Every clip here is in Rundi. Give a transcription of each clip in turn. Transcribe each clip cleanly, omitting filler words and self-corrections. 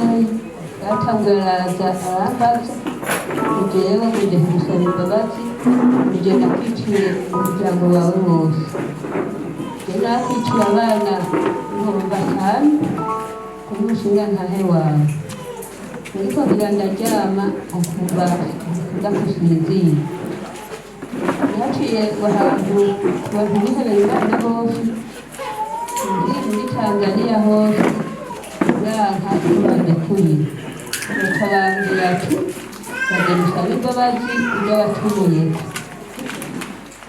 gatoyi yatanguye araza arambaza ngo jewe ngo nje kugusaba imbabazi, nje nakwiciye umuryango wawe wose, je nakwiciye abana ibihumbi 5 kuri mushinga ntahe wawe. Ariko ngira ndaryama nkumva ndakusinzira. Naciye ahantu abantu bihebeye Imana bose muri Tanzaniya hose uranka ko bandekuye, baca bambwira ati bagenda usabe imbabazi ibyo wacumuyeko.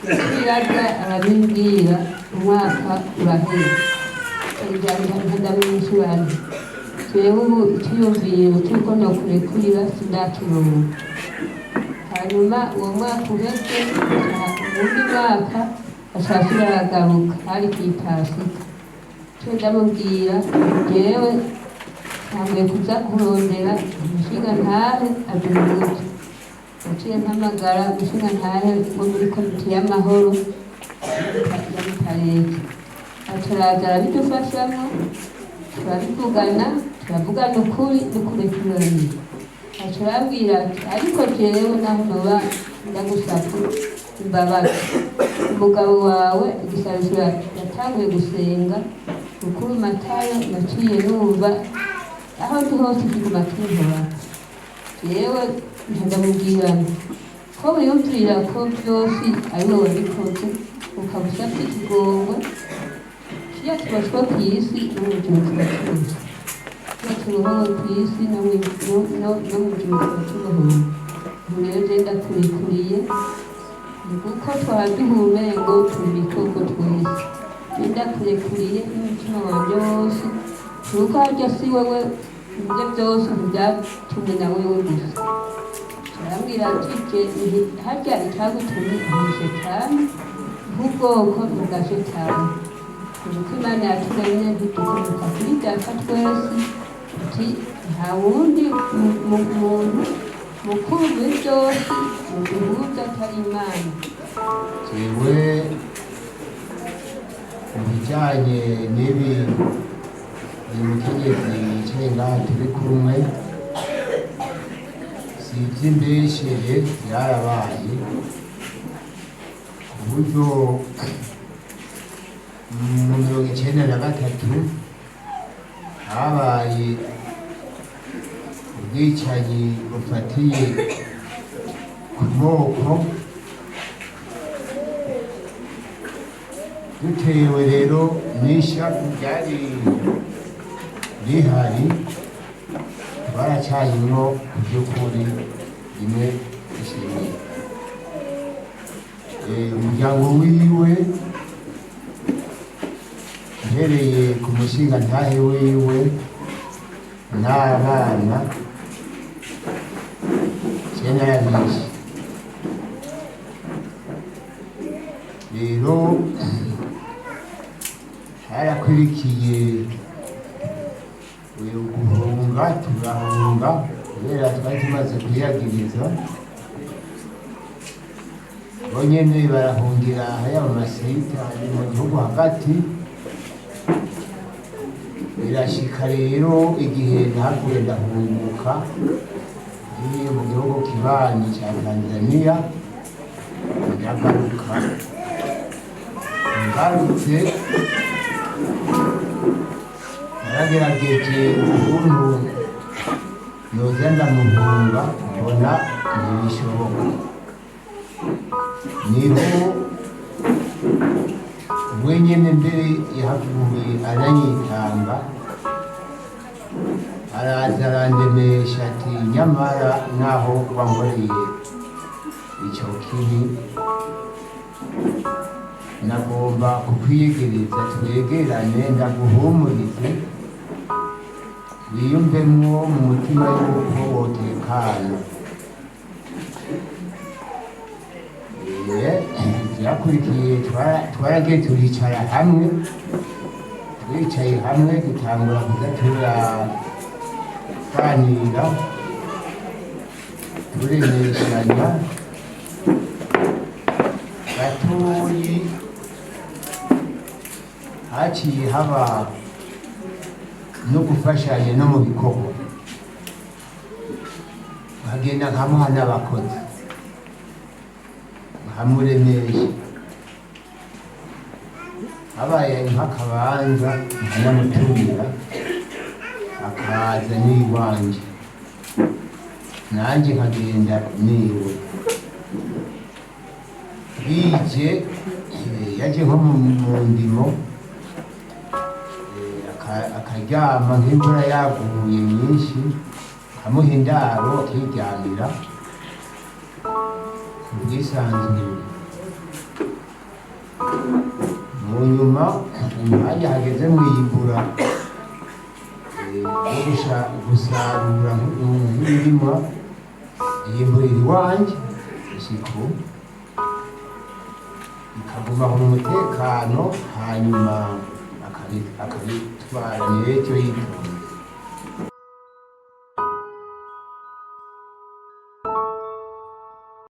Yaciye aza arabimbwira, umwaka urahera. Ndamwishyura nti jewe ubu iciyumviro c'uko nokurekurira sindakironka. Hanyuma uwo mwaka uheze, uwundi mwaka aca aragaruka, hari kw'ipasika. Ce ndamubwira jewe ntanguye kuza kurondera umushinga ntahe aduhuze. Naciye mpamagara umushinga ntahe wo muri komite y'amahoro ya Mutareke, aca araza arabidufashamwo, turabivugana, turavugana ukuri n'ukurekuranira. Aca arambwira ati ariko jewe naho noba ndagusavye imbabazi, umugabo wawe igisabisho yatanguye gusenga Rukuru Matayo, naciye numva aho ndi hose kiguma kinkorako. Jewe ndamubwira nti ko wiyumvira ko vyose ari wowe wabikoze, ukaba usavye ikigongwe, kiya kiboshwe kw'isi no mw'ijuru kiba kiboshwe, kiya kibohowe kw'isi no mw'ijuru kiba kibohowe. Ubu rero je ndakurekuriye, ni kuko twaba duhumengo turi ibikoko twese. Je ndakurekuriye n'umutima wanje wose, kuko harya si wewe, ibyo byose ntibyatumwe na wewe gusa. Arambwira ati je harya icyagutumye ni shetani, nk'ubwoko ni ubwa shetani, kuko Imana yaturemye ntidukomoka kuri data twese. Ati nta wundi muntu mukuru muri byose muduhuza atari Imana. Jewe mu bijyanye n'ibi, uyu mukenyezi yicaye ngaha turi kumwe, si iby'imbeshere, byarabaye ku buryo mu 93 habaye ubwicanyi bufatiye ku moko. Dutewe rero n'ishavu ryari rihari, twaracayimwo ku by'ukuri rimwe ishimye. Umuryango wiwe, mpereye ku mushingantahe wiwe n'abana, je narabishe. Rero harakurikiye uyu guhunga, turahunga kubera twari tumaze kwiyagiriza. Bo nyene barahungira haya mu masita ari mu gihugu hagati. Birashika rero igihe nahavuye ndahunguka, ngiye mu gihugu kibanyi ca Tanzania, ndagaruka. Ngarutse naragerageje ukuntu noza ndamuhunga, mbona ntibishoboka. Niho we nyene mbere yahavuye aranyitanga, araza arandemesha ati nyamara naho wankoreye ico kibi, nagomba kukwiyegereza twegerane, ndaguhumurize, wiyumvemwo mu mutima yuko wotekana. Byakurikiye twaragiye turicara hamwe, twicaye hamwe dutangura kuza turaganira, turemeshanya gatoyi. Haciye haba no gufashanya no mu bikorwa. Nkagenda nkamuha n'abakozi, nkamuremesha. Habaye nk'akabanza nkanamutumira, akaza n'iwanje, nanjye nkagenda niwe. Bwije yaje nko mu ndimo, akaryama nk'imvura yaguye nyinshi, nkamuha indaro akiryamira ku bwisanzure. Mu nyuma, umwanya hageze mwiyimbura, wo gusarura nk'ibirima, yimburira iwanje isuku ikagumaho mu mutekano, hanyuma akabitwara n'ejo yitonze.